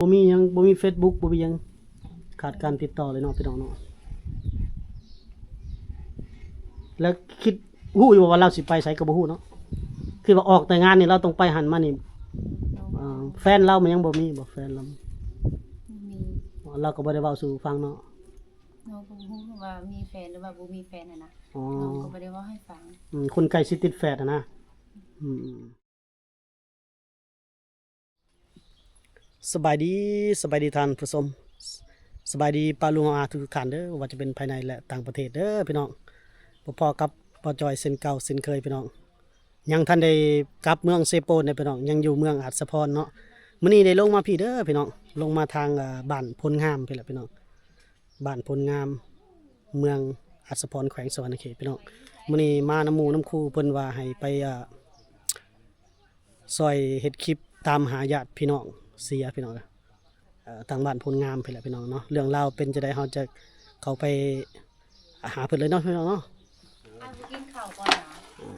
ບໍ່ມີຫຍັງ ບໍ່ມີເຟສບຸກ ບໍ່ມີຫຍັງ ຂາດການຕິດຕໍ່ເລີຍເນາະ ພີ່ນ້ອງເນາະ. ແລ້ວຄິດ ຮູ້ຢູ່ວ່າລາວຊິໄປໃສກໍບໍ່ຮູ້ເນາະ. ຄິດວ່າອອກແຕ່ງານນີ້ລາວຕ້ອງໄປຫັ້ນມານີ້. ເອີ ແຟນລາວມັນຍັງບໍ່ມີບໍ່? ແຟນລາວ ບໍ່ມີ ລາວກໍບໍ່ໄດ້ເວົ້າສູ່ຟັງເນາະ. ນ້ອງກໍບໍ່ຮູ້ວ່າມີແຟນ ຫຼືວ່າບໍ່ມີແຟນຫັ້ນນະ. ອໍ ນ້ອງກໍບໍ່ໄດ້ເວົ້າໃຫ້ຟັງ. ອືມ ຄົນໃກ້ຊິຕິດແຟດຫັ້ນນະ. ອືມ ສະບາຍດີ ສະບາຍດີທ່ານຜູ້ຊົມ ສະບາຍດີປ້າລຸງອາທຸກໆທ່ານເດີ ບໍ່ວ່າຈະເປັນພາຍໃນ ແລະ ຕ່າງປະເທດເດີພີ່ນ້ອງ. ພົບພໍ້ກັບບ່າວຈອຍເຊັ່ນເກົ່າເຊັ່ນເຄີຍພີ່ນ້ອງ. ຍັງທັນໄດ້ກັບເມືອງເຊໂປນເດີພີ່ນ້ອງ ຍັງຢູ່ເມືອງອາດສະພອນເນາະ. ມື້ນີ້ໄດ້ລົງມາພີ້ເດີພີ່ນ້ອງ ລົງມາທາງ ເອີ ບ້ານໂພນງາມພີ້ແຫຼະພີ່ນ້ອງ ບ້ານໂພນງາມ ເມືອງອາດສະພອນ ແຂວງສະຫວັນນະເຂດພີ່ນ້ອງ. ມື້ນີ້ມານຳໝູ່ນຳຄູ່ ເພິ່ນວ່າໃຫ້ໄປ ເອີ ຊ່ອຍເຮັດຄລິບຕາມຫາຍາດພີ່ນ້ອງເສຍພີ່ນ້ອງເອີຍ ເອີ ທາງບ້ານໂພນງາມພີ້ແຫຼະພີ່ນ້ອງເນາະ. ເລື່ອງລາວເປັນຈັ່ງໃດ ເຮົາຈະເຂົ້າໄປຫາເພິ່ນເລີຍເນາະພີ່ນ້ອງເນາະ. ອ້າຍ ກິນເຂົ້າກ່ອນນະ. ເອີ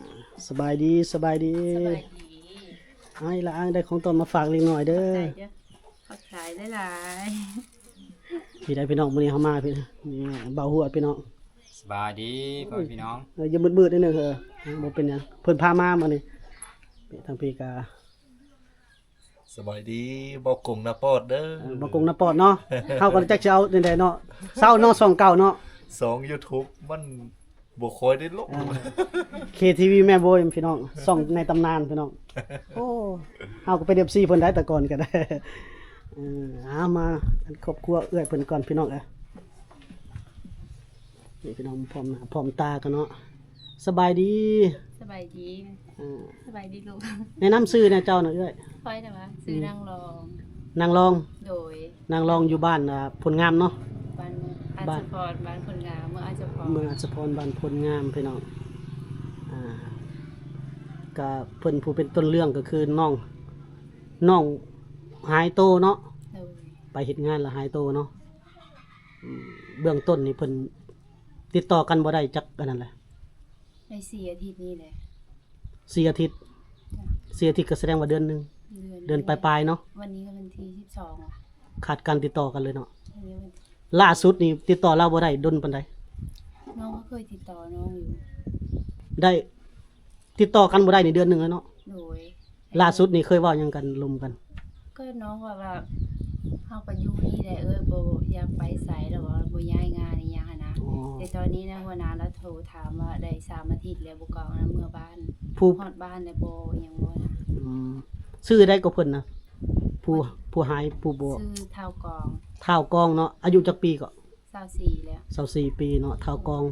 ສະບາຍດີ ສະບາຍດີ ສະບາຍດີ. ອ້າຍລະອ້າຍ ໄດ້ຂອງຕ້ອນມາຝາກເລັກນ້ອຍເດີ. ຂອບໃຈເດີ ຂອບໃຈຫຼາຍໆ. ພີ້ໄດ໋ພີ່ນ້ອງ ມື້ນີ້ເຮົາມາພີ້ ນີ້ບ່າວຮວດພີ່ນ້ອງ. ສະບາຍດີພໍ່ແມ່ພີ່ນ້ອງ. ເອີ ຢ່າມືດໆໜ້ອຍໜຶ່ງ ເອີ ບໍ່ເປັນຫຍັງ ເພິ່ນພາມາມື້ນີ້. ທາງພີ້ກະ ສະບາຍດີ ບ່າວກົງນາປອດເດີ. ເອີ ບ່າວກົງນາປອດເນາະ. ເຮົາກໍຈັກຊິເອົາແນວໃດເນາະ ເຊົາເນາະ ຊ່ອງເກົ່າເນາະ ຊ່ອງຢູທູບມັນ ບໍ່ຄ່ອຍໄດ້ລົງ. ເອີ ເຄທີວີ ແມ່ໂບຍ ພີ່ນ້ອງ ຊ່ອງໃນຕຳນານພີ່ນ້ອງ. ໂອ້ ເຮົາກໍເປັນເອັຟຊີເພິ່ນໄດ໋ ແຕ່ກ່ອນກໍໄດ້. ເອີ ເອົາມາຄອບຄົວເອື້ອຍເພິ່ນກ່ອນພີ່ນ້ອງເອີຍ. ນີ້ພີ່ນ້ອງ ພ້ອມໜ້າພ້ອມຕາກັນເນາະ. ສະບາຍດີ ສະບາຍດີ. ເອີ ສະບາຍດີລູກ. ແນະນຳຊື່ແດ່ເຈົ້ານະເອື້ອຍ. ຂ້ອຍນະຫວາ ຊື່ນາງລອງ. ນາງລອງ. ໂດຍ. ນາງລອງຢູ່ບ້ານ ອ່າ ໂພນງາມເນາະ. ບ້ານອາດສະພອນ ບ້ານໂພນງາມ ເມືອງອາດສະພອນ ເມືອງອາດສະພອນ ບ້ານໂພນງາມພີ່ນ້ອງ. ອ່າ ກະເພິ່ນຜູ້ເປັນຕົ້ນເລື່ອງກໍຄືນ້ອງ ນ້ອງຫາຍໂຕເນາະ. ໂດຍ. ໄປເຮັດງານແລ້ວຫາຍໂຕເນາະ. ອືມ ເບື້ອງຕົ້ນນີ້ເພິ່ນຕິດຕໍ່ກັນບໍ່ໄດ້ຈັກອັນນັ້ນແຫຼະ. ໄດ້ສີ່ອາທິດນີ້ແຫຼະ. ສີ່ອາທິດ. ຈ້ະ. ສີ່ອາທິດກໍສະແດງວ່າເດືອນໜຶ່ງ. ເດືອນ ເດືອນປາຍໆເນາະ. ວັນນີ້ກໍວັນທີສິບສອງລະ. ຂາດການຕິດຕໍ່ກັນເລີຍເນາະ. ເດືອນ ລ່າສຸດນີ້ຕິດຕໍ່ລາວບໍ່ໄດ້ດົນປານໃດ? ນ້ອງກໍເຄີຍຕິດຕໍ່ນ້ອງຢູ່. ໄດ້ ຕິດຕໍ່ກັນບໍ່ໄດ້ນີ້ເດືອນໜຶ່ງແລ້ວເນາະ. ໂດຍ. ລ່າສຸດນີ້ເຄີຍເວົ້າຫຍັງກັນລົມກັນ? ກໍນ້ອງວ່າ ວ່າເຮົາກໍຢູ່ນີ້ແຫຼະເອີຍ ບໍ່ຢາກໄປໃສ ແລ້ວວ່າບໍ່ຍ້າຍງານອີ່ຫຍັງຫັ້ນນະ. ອໍ. ແຕ່ຕອນນີ້ນະ ຫົວໜ້າລາວໂທຖາມວ່າໄດ້ສາມອາທິດແລ້ວບໍ່ ກໍເມືອບ້ານ ຜູ້ ຮອດບ້ານແລ້ວບໍ່ ອີ່ຫຍັງບໍ່ນະ. ອືມ ຊື່ໃດກໍເພິ່ນນະ ຜູ້ ຜູ້ຫາຍ ຜູ້ບໍ່? ຊື່ທ້າວກອງ. ທ້າວກອງເນາະ. ອາຍຸຈັກປີເກາະ? ຊາວສີ່ແລ້ວ. ຊາວສີ່ປີເນາະ ທ້າວກອງ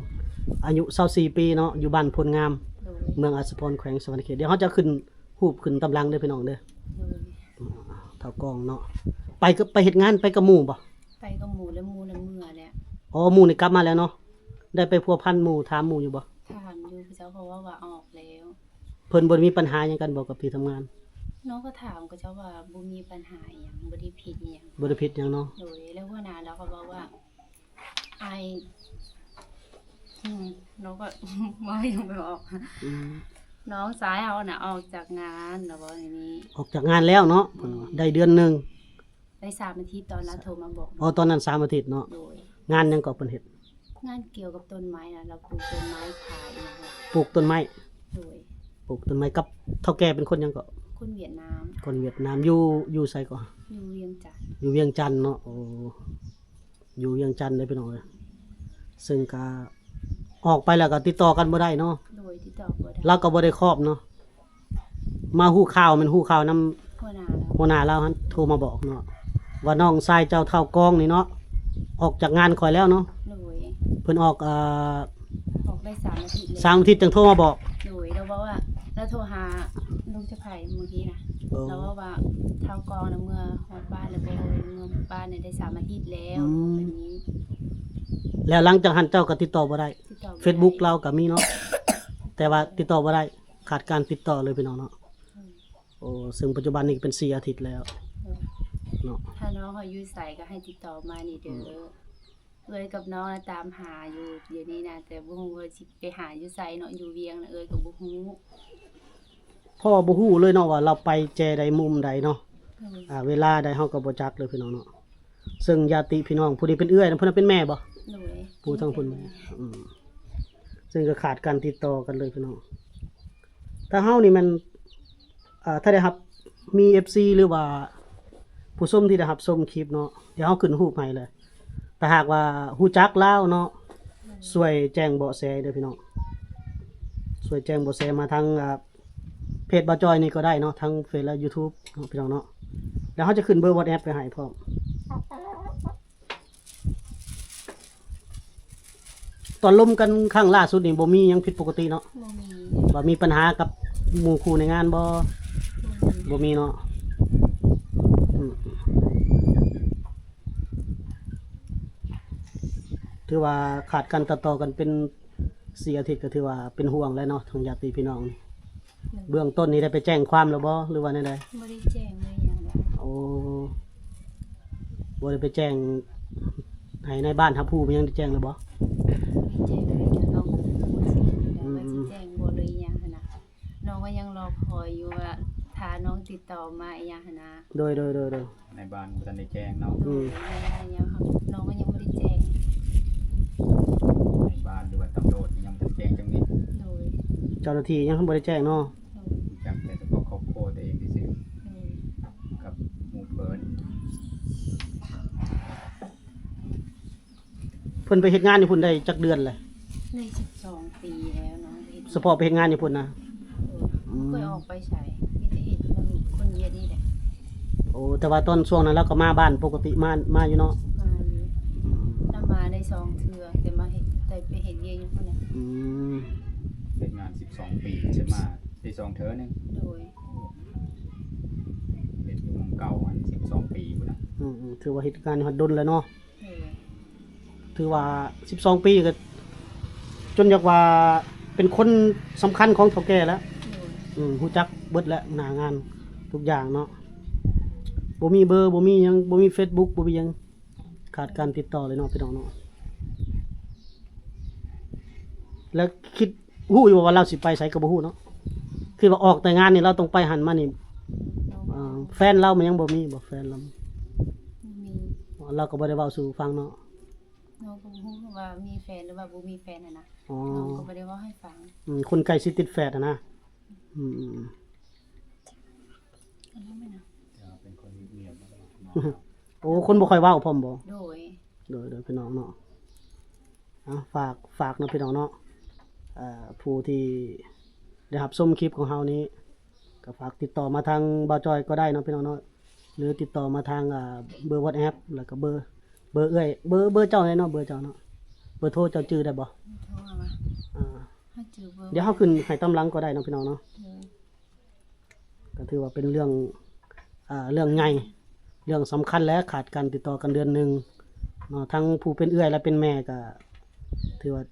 ອາຍຸຊາວສີ່ປີເນາະ ຢູ່ບ້ານໂພນງາມ ໂດຍ ເມືອງອາດສະພອນ ແຂວງສະຫວັນນະເຂດ. ດຽວເຮົາຈະຂຶ້ນຮູບຂຶ້ນຕາມຫຼັງເດີພີ່ນ້ອງເດີ. ໂດຍ. ທ້າວກອງເນາະ ໄປກັບ ໄປເຮັດງານ ໄປກັບໝູ່ບໍ່? ໄປກັບໝູ່ ແລ້ວໝູ່ລະເມືອແລ້ວ. ອໍ ໝູ່ນີ້ກັບມາແລ້ວເນາະ. ໄດ້ໄປພົວພັນໝູ່ ຖາມໝູ່ຢູ່ບໍ່? ຖາມຢູ່ ເຂົາເຈົ້າກໍເວົ້າວ່າອອກແລ້ວ. ເພິ່ນບໍ່ໄດ້ມີບັນຫາຫຍັງກັນບໍ່ກັບທີ່ທຳງານ? ນ້ອງກໍຖາມເຂົາເຈົ້າວ່າບໍ່ມີບັນຫາອີ່ຫຍັງ ບໍ່ໄດ້ຜິດອີ່ຫຍັງ. ບໍ່ໄດ້ຜິດຫຍັງເນາະ. ໂດຍ. ແລ້ວຫົວໜ້າລາວກໍບອກວ່າ ອ້າຍ ອືມ ນ້ອງກໍເວົ້າຫຍັງບໍ່ອອກ. ອືມ. ນ້ອງຊາຍເຮົານະອອກຈາກງານ ລາວເວົ້າຢ່າງນີ້. ອອກຈາກງານແລ້ວເນາະ. ອືມ. ໄດ້ເດືອນໜຶ່ງ. ໄດ້ສາມອາທິດ ຕອນລາວໂທມາບອກ. ອໍ ຕອນນັ້ນສາມອາທິດເນາະ. ໂດຍ. ງານຫຍັງເກາະເພິ່ນເຮັດ? ງານກ່ຽວກັບຕົ້ນໄມ້ນະ ລາວປູກຕົ້ນໄມ້ຂາຍອີ່ຫຍັງ. ປູກຕົ້ນໄມ້. ໂດຍ. ປູກຕົ້ນໄມ້ກັບເຖົ້າແກ່ເປັນຄົນຫຍັງເກາະ? ຄົນຫວຽດນາມ. ຄົນຫວຽດນາມ. ຢູ່ ຢູ່ໃສເກາະ? ຢູ່ວຽງຈັນ. ຢູ່ວຽງຈັນເນາະ. ໂອ້ ຢູ່ວຽງຈັນເດ້ພີ່ນ້ອງເອີຍ. ເຊິ່ງກະອອກໄປແລ້ວກໍຕິດຕໍ່ກັນບໍ່ໄດ້ເນາະ. ໂດຍ. ຕິດຕໍ່ບໍ່ໄດ້. ລາວກໍບໍ່ໄດ້ຄອບເນາະ. ມາຮູ້ຂ່າວ ແມ່ນຮູ້ຂ່າວນຳຫົວໜ້າລາວ ຫົວໜ້າລາວຫັ້ນໂທມາບອກເນາະ ວ່ານ້ອງຊາຍເຈົ້າທ້າວກອງນີ້ເນາະ ອອກຈາກງານຂ້ອຍແລ້ວເນາະ. ໂດຍ. ເພິ່ນອອກ ເອີ ອອກໄດ້ສາມອາທິດແລ້ວ ສາມອາທິດຈັ່ງໂທມາບອກ. ໂດຍ. ລາວເວົ້າວ່າ ລາວໂທຫາລູກສະໃພ້ມື້ກີ້ນະ. ໂອ້. ລາວເວົ້າວ່າທ້າວກອງນະເມືອຮອດບ້ານແລ້ວບໍ່ ເມືອບ້ານໄດ້ສາມອາທິດແລ້ວ. ອືມ. ແບບນີ້. ແລ້ວຫຼັງຈາກຫັ້ນເຈົ້າກໍຕິດຕໍ່ບໍ່ໄດ້? ຕິດຕໍ່ບໍ່ໄດ້. ເຟສບຸກລາວກໍມີເນາະ ແຕ່ວ່າຕິດຕໍ່ບໍ່ໄດ້. ຂາດການຕິດຕໍ່ເລີຍພີ່ນ້ອງເນາະ. ອືມ. ໂອ້ ເຊິ່ງປັດຈຸບັນນີ້ເປັນສີ່ອາທິດແລ້ວ. ໂດຍ. ເນາະ. ຖ້ານ້ອງເຮົາຢູ່ໃສກໍໃຫ້ຕິດຕໍ່ມານີ້ເດີ. ອືມ. ເອື້ອຍກັບນ້ອງນະຕາມຫາຢູ່ ດຽວນີ້ນະ ແຕ່ບໍ່ຮູ້ວ່າຊິໄປຫາຢູ່ໃສເນາະ ຢູ່ວຽງນະ ເອື້ອຍກໍບໍ່ຮູ້ ເພາະວ່າບໍ່ຮູ້ເລີຍເນາະວ່າລາວໄປແຈໃດມຸມໃດເນາະ. ໂດຍ ອ່າ ເວລາໃດເຮົາກໍບໍ່ຈັກເລີຍພີ່ນ້ອງເນາະ. ເຊິ່ງຍາດຕິພີ່ນ້ອງ ຜູ້ນີ້ເປັນເອື້ອຍນະ ຜູ້ນັ້ນເປັນແມ່ບໍ່? ໂດຍ ຜູ້ທາງພຸ້ນແມ່ ອືມ ເຊິ່ງກໍຂາດການຕິດຕໍ່ກັນເລີຍພີ່ນ້ອງ. ທາງເຮົານີ້ແມ່ນ ອ່າ ຖ້າໄດ້ຮັບ ມີເອັຟຊີ ຫຼືວ່າຜູ້ຊົມທີ່ໄດ້ຮັບຊົມຄລິບເນາະ ດຽວເຮົາຂຶ້ນຮູບໃຫ້ເລີຍ. ຖ້າຫາກວ່າຮູ້ຈັກລາວເນາະ ຊ່ວຍແຈ້ງເບາະແສເດີພີ່ນ້ອງ ຊ່ວຍແຈ້ງເບາະແສມາທາງ ອ່າ ເພຈບ່າວຈອຍນີ້ກໍໄດ້ເນາະ ທັງເຟສ ແລະ ຢູທູບເນາະ ພີ່ນ້ອງເນາະ. ແລ້ວເຮົາຈະຂຶ້ນເບີ WhatsApp ໄປໃຫ້ພ້ອມ. ຕອນລົມກັນຄັ້ງລ່າສຸດນີ້ ບໍ່ມີຫຍັງຜິດປົກກະຕິເນາະ? ບໍ່ມີ. ວ່າມີປັນຫາກັບໝູ່ຄູ່ໃນງານບໍ່? ບໍ່ມີ. ບໍ່ມີເນາະ. ອືມ ຖືວ່າຂາດການຕິດຕໍ່ກັນເປັນ ສີ່ອາທິດ ກໍຖືວ່າເປັນຫ່ວງແລ້ວເນາະ ທາງຍາດຕິພີ່ນ້ອງນີ້. ໂດຍ ເບື້ອງຕົ້ນນີ້ໄດ້ໄປແຈ້ງຄວາມແລ້ວບໍ່ ຫຼືວ່າແນວໃດ? ບໍ່ໄດ້ແຈ້ງ ບໍ່ໄດ້ຫຍັງດອກ. ໂອ້ ບໍ່ໄດ້ໄປແຈ້ງໃຫ້ນາຍບ້ານຮັບຮູ້ ບໍ່ຍັງໄດ້ແຈ້ງແລ້ວບໍ່? ບໍ່ໄດ້ແຈ້ງເລີຍ ນ້ອງກໍບໍ່ຮູ້ວ່າຊິເຮັດແນວໃດ ອືມ ວ່າຊິແຈ້ງບໍ່ ຫຼືອີ່ຫຍັງຫັ້ນນະ. ນ້ອງກໍຍັງລໍຄອຍຢູ່ວ່າ ຖ້ານ້ອງຕິດຕໍ່ມາອີ່ຫຍັງຫັ້ນນະ. ໂດຍ ໂດຍ ໂດຍ ໂດຍ. ນາຍບ້ານບໍ່ທັນໄດ້ແຈ້ງເນາະ. ໂດຍ ອືມ ນາຍບ້ານຍັງ ນ້ອງກໍຍັງບໍ່ໄດ້ແຈ້ງ. ນາຍບ້ານ ຫຼືວ່າຕຳຫຼວດຍັງບໍ່ທັນແຈ້ງຈັກນິດ. ໂດຍ ເຈົ້າໜ້າທີ່ຍັງບໍ່ໄດ້ແຈ້ງເນາະ. ໂດຍ ຮູ້ຈັກແຕ່ສະເພາະຄອບຄົວຕົວເອງຊື່ໆ. ໂດຍ ກັບໝູ່ເພື່ອນ. ເພິ່ນໄປເຮັດງານຢູ່ພຸ້ນໄດ້ຈັກເດືອນແລ້ວ? ໄດ້ສິບສອງປີແລ້ວເນາະ ເຮັດ ສະເພາະໄປເຮັດງານຢູ່ພຸ້ນນະ? ໂດຍ ອືມ ບໍ່ຄ່ອຍອອກໄປໃສ ມີແຕ່ເຮັດນຳຄົນວຽດນີ້ແຫຼະ. ໂອ້ ແຕ່ວ່າຕອນຊ່ວງນັ້ນລາວກໍມາບ້ານປົກກະຕິ ມາ ມາຢູ່ເນາະ? ມາຢູ່. ອືມ ລາວມາໄດ້ສອງເທື່ອ ແຕ່ມາເຮັດ ໄດ້ໄປເຮັດວຽກຢູ່ພຸ້ນນະ. ອືມ ເຮັດງານສິບສອງປີ ຈະມາໄດ້ສອງເທື່ອໜຶ່ງ. ໂດຍ ເຮັດຢູ່ໝ່ອງເກົ່າຫັ້ນສິບສອງປີພຸ້ນນະ. ອືມໆ ຖືວ່າເຮັດງານຮອດດົນແລ້ວເນາະ. ໂດຍ ຖືວ່າສິບສອງປີກໍຈົນຢາກວ່າເປັນຄົນສຳຄັນຂອງເຖົ້າແກ່ແລ້ວ. ໂດຍ ອືມ ຮູ້ຈັກເບິດແລ້ວ ໜ້າງານທຸກຢ່າງເນາະ. ບໍ່ມີເບີ ບໍ່ມີຫຍັງ ບໍ່ມີເຟສບຸກ ບໍ່ມີຫຍັງ ຂາດການຕິດຕໍ່ເລີຍເນາະ ພີ່ນ້ອງເນາະ. ແລ້ວຄິດ ຮູ້ຢູ່ວ່າລາວຊິໄປໃສກໍບໍ່ຮູ້ເນາະ. ຄືວ່າອອກແຕ່ງານນີ້ລາວຕ້ອງໄປຫັ້ນມານີ້. ໂດຍ ອ່າ ແຟນລາວມັນຍັງບໍ່ມີບໍ່? ແຟນລາວ ບໍ່ມີ. ອໍ ລາວກໍບໍ່ໄດ້ເວົ້າສູ່ຟັງເນາະ. ນ້ອງກໍບໍ່ຮູ້ວ່າມີແຟນ ຫຼືວ່າບໍ່ມີແຟນຫັ້ນນະ. ອໍ ນ້ອງກໍບໍ່ໄດ້ເວົ້າໃຫ້ຟັງ. ອືມ ຄົນໃກ້ຊິດຕິດແຟດຫັ້ນນະ. ອືມໆ ອັນນັ້ນແມ່ນຫຍັງ? ເປັນຄົນງຽບໆ. ໂອ້ ຄົນບໍ່ຄ່ອຍເວົ້າພ້ອມບໍ່? ໂດຍ ໂດຍ ໂດຍ ພີ່ນ້ອງເນາະ. ອ່າ ຝາກ ຝາກເນາະ ພີ່ນ້ອງເນາະ. ເອີ ຜູ້ທີ່ໄດ້ຮັບຊົມຄລິບຂອງເຮົານີ້ ກໍຝາກຕິດຕໍ່ມາທາງບ່າວຈອຍກໍໄດ້ເນາະ ພີ່ນ້ອງເນາະ ຫຼືຕິດຕໍ່ມາທາງ ອ່າ ເບີ WhatsApp ແລ້ວກໍເບີ ເບີເອື້ອຍ ເບີ ເບີເຈົ້າແດ່ເນາະ ເບີເຈົ້າເນາະ ເບີໂທເຈົ້າຈື່ໄດ້ບໍ່? ໂທຫາ ອ່າ ເຮົາຈື່ເບີ ດຽວເຮົາຂຶ້ນໃຫ້ຕາມຫຼັງກໍໄດ້ເນາະ ພີ່ນ້ອງເນາະ. ໂດຍ ກໍຖືວ່າເປັນເລື່ອງ ອ່າ ເລື່ອງໃຫຍ່ ເລື່ອງສຳຄັນ ແລະ ຂາດການຕິດຕໍ່ກັນເດືອນໜຶ່ງເນາະ. ທັງຜູ້ເປັນເອື້ອຍ ແລະ ເປັນແມ່ ກໍຖືວ່າ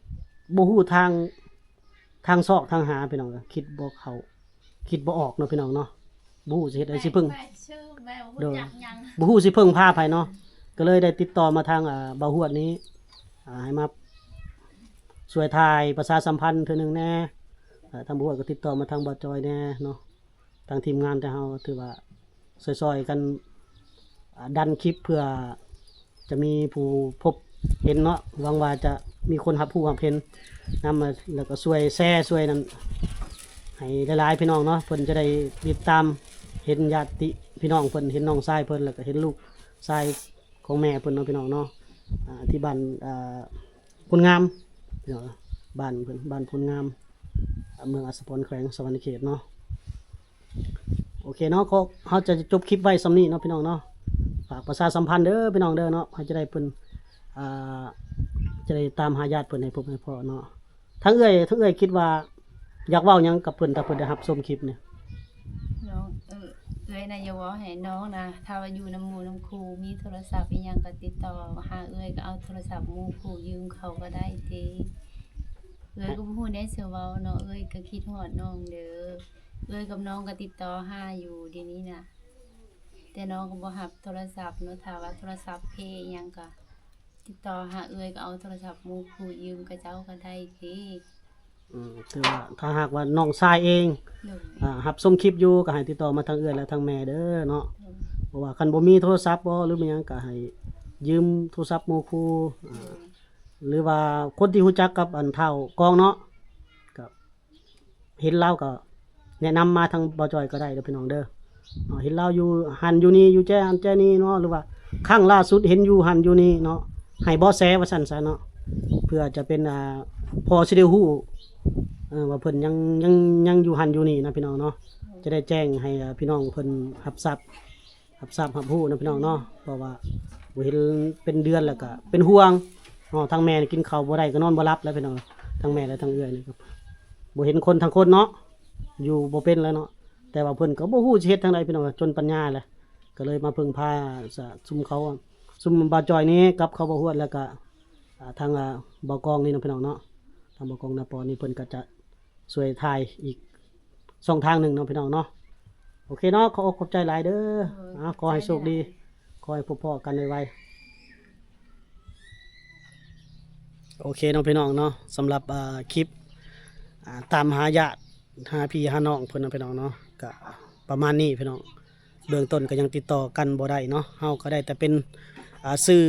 ບໍ່ຮູ້ທາງ ທາງຊອກທາງຫາ ພີ່ນ້ອງ ກໍຄິດບໍ່ເຂົ້າ ຄິດບໍ່ອອກເນາະ ພີ່ນ້ອງເນາະ. ບໍ່ຮູ້ຊິເຮັດໃດ ຊິເພິ່ງ ໂດຍ ບໍ່ຮູ້ຊິເພິ່ງພາໃຜເນາະ. ກໍເລີຍໄດ້ຕິດຕໍ່ມາທາງ ອ່າ ບ່າວຮວດນີ້ ອ່າ ໃຫ້ມາຊ່ວຍຖ່າຍປະຊາສຳພັນເທື່ອໜຶ່ງແດ່. ອ່າ ທາງບ່າວຮວດກໍຕິດຕໍ່ມາທາງບ່າວຈອຍແດ່ເນາະ. ທາງທີມງານແຕ່ເຮົາຖືວ່າຊ່ອຍໆກັນ ອ່າ ດັນຄລິບ ເພື່ອຈະມີຜູ້ພົບເຫັນເນາະ. ຫວັງວ່າຈະມີຄົນຮັບຮູ້ຮັບເຫັນນຳ ແລ້ວກໍຊ່ວຍແຊ ຊ່ວຍນັ້ນໃຫ້ຫຼາຍໆ ພີ່ນ້ອງເນາະ ເພິ່ນຈະໄດ້ຕິດຕາມ ເຫັນຍາດຕິພີ່ນ້ອງເພິ່ນ ເຫັນນ້ອງຊາຍເພິ່ນ ແລ້ວກໍເຫັນລູກຊາຍຂອງແມ່ເພິ່ນເນາະ ພີ່ນ້ອງເນາະ. ອ່າ ທີ່ບ້ານ ອ່າ ໂພນງາມ ພີ່ນ້ອງ ບ້ານເພິ່ນ ບ້ານໂພນງາມ ເມືອງອັດສະພອນ ແຂວງສະຫວັນນະເຂດເນາະ. ໂອເຄເນາະ ກໍເຮົາຈະຈົບຄລິບໄວ້ສ່ຳນີ້ເນາະ ພີ່ນ້ອງເນາະ. ຝາກປະຊາສຳພັນເດີ ພີ່ນ້ອງເດີເນາະ ໃຫ້ຈະໄດ້ເພິ່ນ ອ່າ ຈະໄດ້ຕາມຫາຍາດເພິ່ນໃຫ້ພົບໃຫ້ພໍ້ເນາະ. ທາງເອື້ອຍ ທາງເອື້ອຍຄິດວ່າຢາກເວົ້າຫຍັງກັບເພິ່ນ ຖ້າເພິ່ນໄດ້ຮັບຊົມຄລິບນີ້? ນ້ອງ ເອີ ເອື້ອຍນະ ຢ່າເວົ້າໃຫ້ນ້ອງນະ ຖ້າວ່າຢູ່ນຳໝູ່ນຳຄູ່ ມີໂທລະສັບອີ່ຫຍັງກໍຕິດຕໍ່ຫາເອື້ອຍ ກໍເອົາໂທລະສັບໝູ່ຄູ່ຢືມເຂົາກໍໄດ້ເດ. ເອື້ອຍກໍບໍ່ຮູ້ແນວຊິເວົ້າເນາະ ເອື້ອຍກໍຄິດຮອດນ້ອງເດີ. ເອື້ອຍກັບນ້ອງກໍຕິດຕໍ່ຫາຢູ່ດຽວນີ້ນະ ແຕ່ນ້ອງກໍບໍ່ຮັບໂທລະສັບເນາະ. ຖ້າວ່າໂທລະສັບເພອີ່ຫຍັງກໍຕິດຕໍ່ຫາເອື້ອຍ ກໍເອົາໂທລະສັບໝູ່ຄູ່ຢືມເຂົາເຈົ້າກໍໄດ້ເດ. ອືມ ຖືວ່າຖ້າຫາກວ່ານ້ອງຊາຍເອງ ໂດຍ ອ່າ ຮັບຊົມຄລິບຢູ່ ກໍໃຫ້ຕິດຕໍ່ມາທາງເອື້ອຍ ແລະ ທາງແມ່ເດີເນາະ. ໂດຍ ເພາະວ່າຄັນບໍ່ມີໂທລະສັບບໍ່ ຫຼືມີຫຍັງ ກໍໃຫ້ຢືມໂທລະສັບໝູ່ຄູ່ ອ່າ ຫຼືວ່າຄົນທີ່ຮູ້ຈັກກັບອັນທ້າວກອງເນາະ ກໍເຫັນລາວກໍແນະນຳມາທາງບ່າວຈ້ອຍກໍໄດ້ເດີພີ່ນ້ອງເດີ. ເນາະ ເຫັນລາວຢູ່ຫັ້ນຢູ່ນີ້ ຢູ່ແຈຫັ້ນແຈນີ້ເນາະ ຫຼືວ່າຄັ້ງລ່າສຸດເຫັນຢູ່ຫັ້ນຢູ່ນີ້ເນາະ ໃຫ້ເບາະແສວ່າຊັ້ນຊະເນາະ ເພື່ອຈະເປັນ ອ່າ ພໍຊິໄດ້ຮູ້ ເອີ ວ່າເພິ່ນຍັງ ຍັງ ຍັງຢູ່ຫັ້ນຢູ່ນີ້ນະພີ່ນ້ອງເນາະ ຈະໄດ້ແຈ້ງໃຫ້ ອ່າ ພີ່ນ້ອງເພິ່ນຮັບຊາບ ຮັບຊາບຮັບຮູ້ນະພີ່ນ້ອງເນາະ ເພາະວ່າບໍ່ເຫັນເປັນເດືອນແລ້ວກະເປັນຫ່ວງເນາະ ທັງແມ່ນີ້ກິນເຂົ້າບໍ່ໄດ້ກໍນອນບໍ່ຫຼັບແລ້ວພີ່ນ້ອງ ທັງແມ່ແລະທັງເອື້ອຍນີ້ກໍບໍ່ເຫັນຄົນທັງຄົນເນາະ ຢູ່ບໍ່ເປັນແລ້ວເນາະ ແຕ່ວ່າເພິ່ນກໍບໍ່ຮູ້ຊິເຮັດທາງໃດພີ່ນ້ອງ ຈົນປັນຍາແຫຼະ ກໍເລີຍມາເພິ່ງພາ ສະ ຊຸມເຂົາ ຊຸມບ່າວຈ້ອຍນີ້ກັບເຂົາບ່າວຮວດ ແລ້ວກະ ອ່າ ທາງ ອ່າ ບ່າວກອງນີ້ເນາະພີ່ນ້ອງເນາະ ທາງບ່າວກອງນາປອນນີ້ເພິ່ນກໍຈະຊ່ວຍຖ່າຍອີກຊ່ອງທາງໜຶ່ງເນາະພີ່ນ້ອງເນາະ. ໂອເຄເນາະ ຂອບອົກຂອບໃຈຫຼາຍເດີ ໂດຍ ອ່າ ຂໍໃຫ້ໂຊກດີ ຂໍໃຫ້ພົບພໍ້ກັນໄວໆ. ໂອເຄເນາະພີ່ນ້ອງເນາະ ສຳລັບ ອ່າ ຄລິບ ອ່າ ຕາມຫາຍາດ ຫາພີ່ຫານ້ອງເພິ່ນເນາະພີ່ນ້ອງເນາະ ກະປະມານນີ້ພີ່ນ້ອງ ເບື້ອງຕົ້ນກໍຍັງຕິດຕໍ່ກັນບໍ່ໄດ້ເນາະ ເຮົາກໍໄດ້ແຕ່ເປັນ ອ່າ ສື່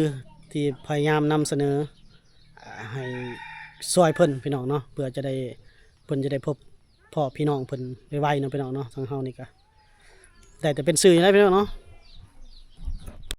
ທີ່ພະຍາຍາມນຳສະເໜີ ອ່າ ໃຫ້ຊ່ວຍເພິ່ນພີ່ນ້ອງເນາະ ເພື່ອຈະໄດ້ ເພິ່ນຈະໄດ້ພົບພໍ້ພີ່ນ້ອງເພິ່ນໄວໆເນາະພີ່ນ້ອງເນາະ ທາງເຮົານີ້ກະໄດ້ແຕ່ເປັນສື່ນີ້ແຫຼະພີ່ນ້ອງເນາະ.